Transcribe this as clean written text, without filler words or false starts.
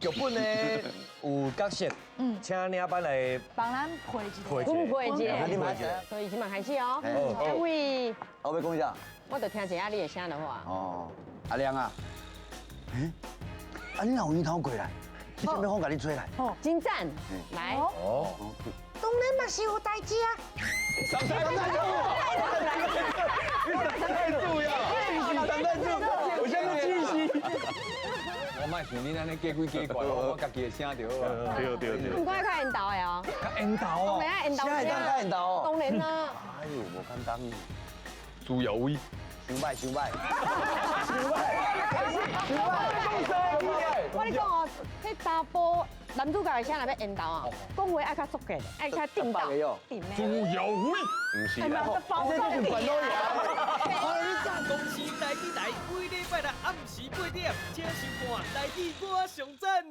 劇本呢有角色，請領班來幫咱配一下。配一分配一下。下，你配一下。所以這馬開始哦。好。因為我欲講啥？我就聽一下你的聲就好啊。哦，阿亮啊，欸，啊你哪有煙頭過來？啥物風共你吹來？真讚，來。哦。當然嘛是有代誌啊！三代柱，你三代柱呀？三代柱，我現在氣死。我莫像你按呢假鬼假怪，我家己的聲就好啊。對對對。毋過較緣投的哦。較緣投哦。當然愛緣投聲。較緣投哦。當然啦。哎呦，無簡單。朱耀威。傷歹傷歹。傷歹。傷歹。我跟你講哦，彼查埔男主角的聲若欲緣投啊，講話愛較速嘅，愛較定到。朱耀威。毋是啦。這就是管老爺。公視台語台，每禮拜六暗時8點，請收看《台語我上讚》。